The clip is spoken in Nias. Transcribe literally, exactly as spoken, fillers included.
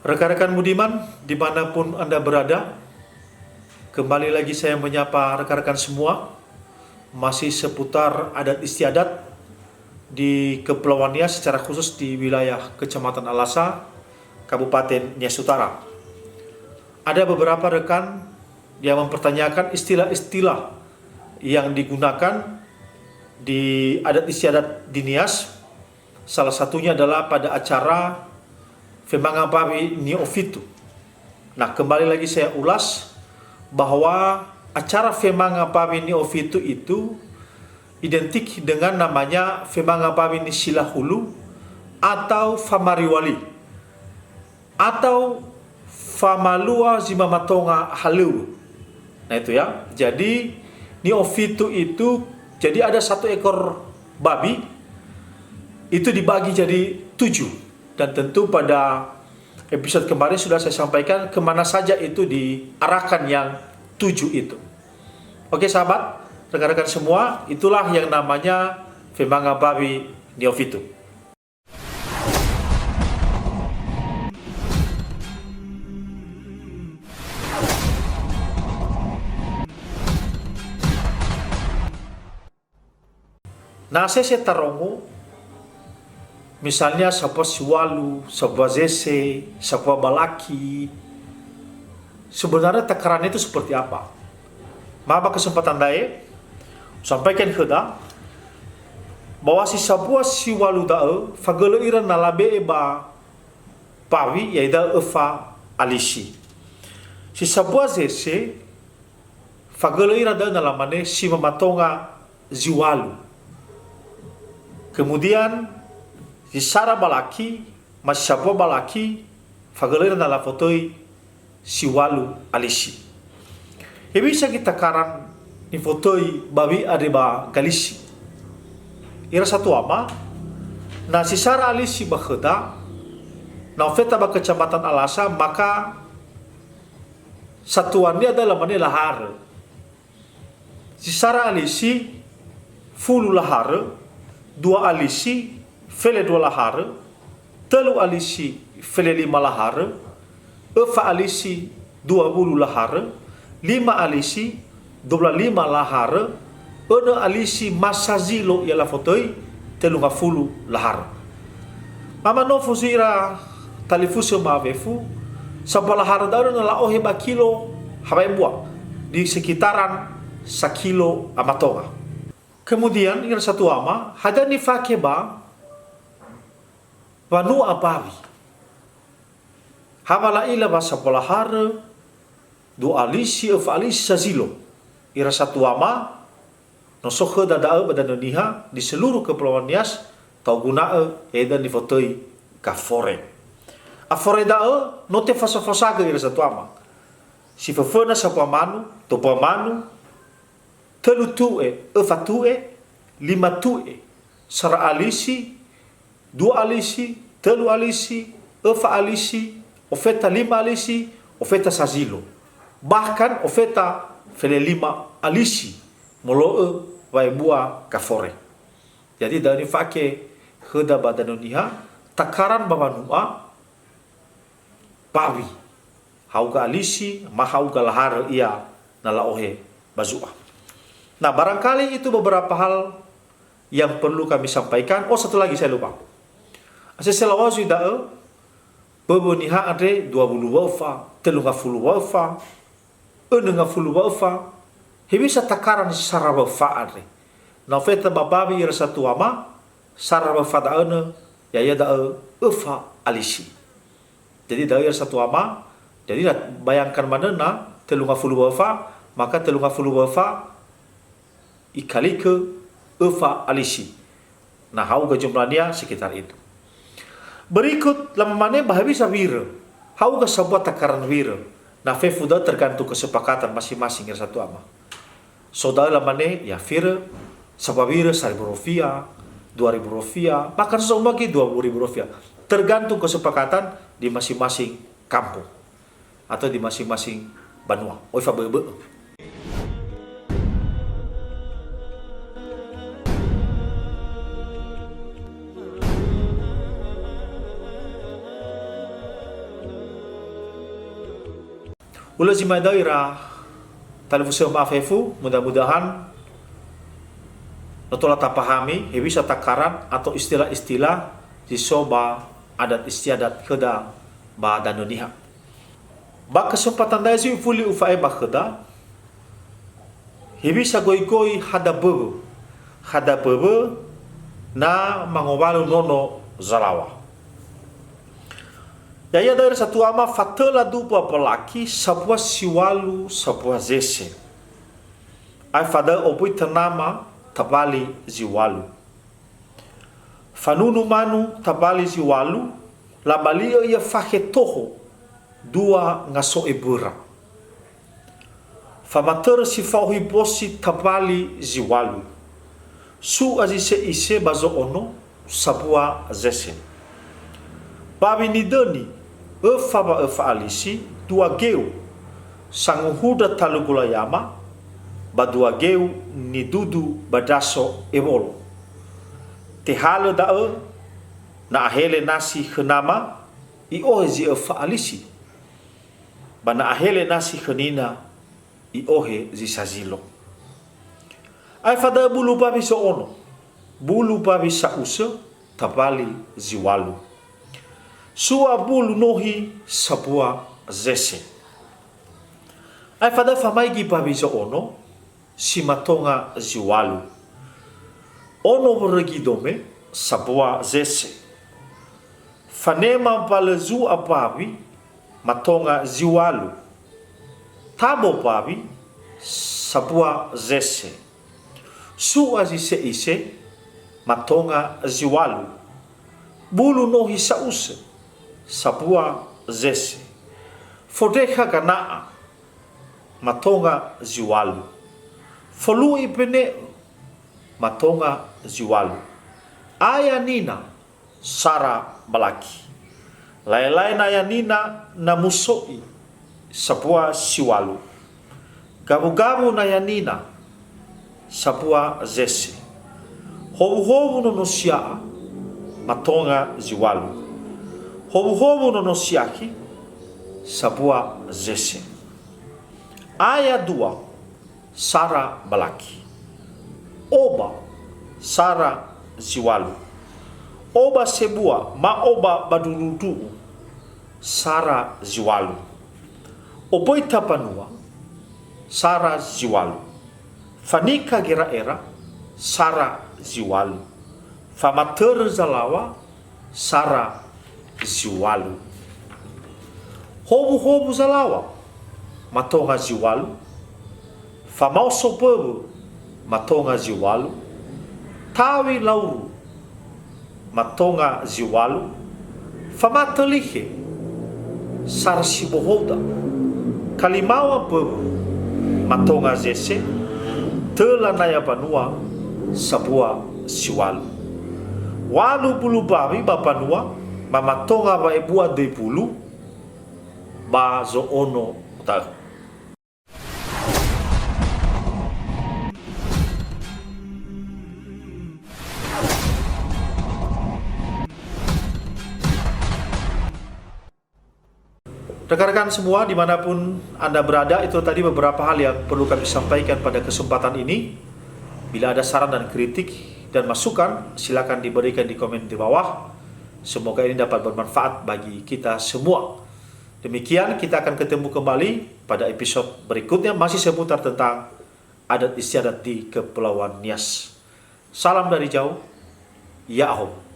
Rekan-rekan budiman, dimanapun Anda berada, kembali lagi saya menyapa rekan-rekan semua, masih seputar adat istiadat di Kepulauan Nias, secara khusus di wilayah Kecamatan Alasa, Kabupaten Nias Utara. Ada beberapa rekan yang mempertanyakan istilah-istilah yang digunakan di adat istiadat di Nias, salah satunya adalah pada acara Femanga Bawi Ni'ofitu. Nah, kembali lagi saya ulas bahwa acara Femanga Bawi Ni'ofitu itu identik dengan namanya Femanga Bawi Nisilahulu atau Famariwali, atau famalua zi mamatonga halöŵö. Nah, itu ya. Jadi, ni'ofitu itu, jadi ada satu ekor babi, itu dibagi jadi tujuh. Dan tentu pada episode kemarin sudah saya sampaikan kemana saja itu diarahkan yang tujuh itu. Oke, sahabat, rekan-rekan semua, itulah yang namanya Femanga Bawi Ni'ofitu. Na sese tarongo, misalnya sambua siwalu, sambua zese, sambua balaki, sebenarnya takarannya itu seperti apa? Maka kesempatan da'e, sampaikan khöda, bahwa si sambua siwalu da'ö, fagölö ira na labe'e ba bawi, ya'ia da'ö öfa alisi. Si sambua zese, fagölö ira da'ö na lamane si mamatonga ziwalu. Kemudian, si sara balaki, ma si sambua balaki, fagölö ira na lafotöi siwalu alisi. Hewisa göi takaran nifotöi bawi andre ba galisi? Ira satua ma, na si sara alisi ba khöda, na ofeta ba Kecamatan Alasa, maka satuannia da'ö lamane laharö. Si sara alisi, fulu laharö, dua alisi, fele dua laharö, tölu alisi, fele lima laharö, öfa alisi, dua wulu laharö, lima alisi, dua wulu lima laharö, önö alisi ma sazilo ia lafotöi, tölu ngafulu laharö. Ma manofo zui ira talifusö ma'awefu, sambua laharö da'ö na la'ohe ba kilo ha wa'ebua, di sekitaran sakilo amatonga. Kemudian, ira satua ma, hadia nifake ba wanu'a bawi? Ha wa la'ila wa sambua laharö, dua alisi, öfa alisi, sazilo. Ira satua ma, no so khöda da'ö ba Danö Niha di seluruh Kepulauan Nias, ta'oguna'ö, ya'ia da'ö nifotöi gafore. Afore da'ö no tefasa-fasagö ira satua ma. Si föföna sambua manu, tobua manu, tölu tu'e, öfa tu'e, lima tu'e, sara alisi, dua alisi, tölu alisi, öfa alisi, ofeta lima alisi, ofeta sazilo. Bahkan ofeta fele lima alisi, molo'ö wa'ebua gafore. Jadi, da'ö nifake khöda ba Danö Niha, takaran ba wanu'a bawi. Ha'uga alisi, ma ha'uga laharö ia na la'ohe ba zu'a. Nah, barangkali itu beberapa hal yang perlu kami sampaikan. Oh, satu lagi saya lupa. Sese lawa'ö zui da'ö, böwö niha andre dua wulu wa öfa, tölu ngafulu wa öfa, önö ngafulu wa öfa, hewisa takaran sara wa öfa andre? Na ofeta ba bawi ira satua ma, sara wa öfa da'ö, ya'ia da'ö öfa alisi. Jadi da'ö ira satua ma, jadi na bayangkan manö na tölu ngafulu wa öfa, maka tölu ngafulu wa öfa ikalikö öfa alisi. Nah, ha'uga jumlahnya sekitar itu. Berikut, lamane ba hewisa wirö. Ha'uga sambua takaran wirö. Na fefu da'ö tergantung kesepakatan masing-masing ira satua ma. So da'ö lamane, ya, wirö, sambua wirö seribu rupiah, dua ribu rupiah, bahkan so mungkin dua puluh ribu rupiah. Tergantung kesepakatan di masing-masing kampung atau di masing-masing banua. Oi fabö'ö-bö'ö. Hulö zi ma'eda'ö ira talifusö ma'afefu, mudah-mudahan no tola tapahami hewisa takaran atau istilah-istilah zi so ba adat istiadat khöda ba danö niha. Ba kesempatan da'e zi ufuli ufa'ema khöda, hewisa goigoi hada böwö. Hada böwö na mangowalu nono zalaŵa. Ya'ia da'ö ira satuama fatöla dubua balaki sabua siŵalu sabua zese. Aefa da'ö obui tö nama tabali ziŵalu. Fanunu manu tabali ziŵalu, labali'ö ia fakhe toho dua ngaso eböra. Famatörö si fa'ohi bosi tabali ziŵalu. Su'a zi se'ise ba zo'ono sabua zese. Bawi nidöni, öfa wa öfa alisi, dua geu, sanguhundra talu golayama, ba dua geu nidudu ba ndraso ewolo. Tehalö da'ö, na ahele nasi khö nama, i'ohe zi öfa alisi. Ba na ahele nasi khö nina, i'ohe zi sazilo. Aefa da'ö bulu bawi zo'ono, bulu bawi sa'usö, tabali ziŵalu. Su'a bulu nohi sabua zese. Aefa da'ö famaigi bawi zo'ono, si matonga ziŵalu. Ono wörögi dome, sabua zese. Fanema mbalö zu'a bawi, matonga ziŵalu. Tabo bawi, sabua zese. Su'a zi se'ise, matonga ziŵalu. Bulu nohi sa'usö, sabua zese. Fondrekha gana'a, matonga ziŵalu. Folu'i bene'ö, matonga ziŵalu. Aya nina, sara balaki. Laelae na aya nina na muso'i, sabua siŵalu. Gawugawu na aya nina, sabua zese. Howuhowu nono sia'a, matonga ziŵalu. Howuhowu nono siakhi, sabua zese. Aya dua, sara balaki. Oba, sara ziŵalu. Oba sebua, ma oba ba ndrundrungu, sara ziŵalu. Oböita banua, sara ziŵalu. Fanika gera'era, sara ziŵalu. Famatörö zalaŵa, sara ziŵalu. Howuhowu zalaŵa, matonga ziŵalu. Famaoso böwö, matonga ziŵalu. Tawi lauru, matonga ziŵalu. Famatö likhe, sara sibohouda. Kalimaŵa böwö, matonga zese. Töla naya banua, sabua siŵalu. Ŵalu bulu bawi ba banua, ba matonga wa'ebua döi bulu, ba zo'ono da'ö. Rekan-rekan semua, dimanapun Anda berada, itu tadi beberapa hal yang perlu kami sampaikan pada kesempatan ini. Bila ada saran dan kritik dan masukan, silakan diberikan di komen di bawah. Semoga ini dapat bermanfaat bagi kita semua. Demikian, kita akan ketemu kembali pada episode berikutnya, masih seputar tentang adat istiadat di Kepulauan Nias. Salam dari jauh, ya'ahowu.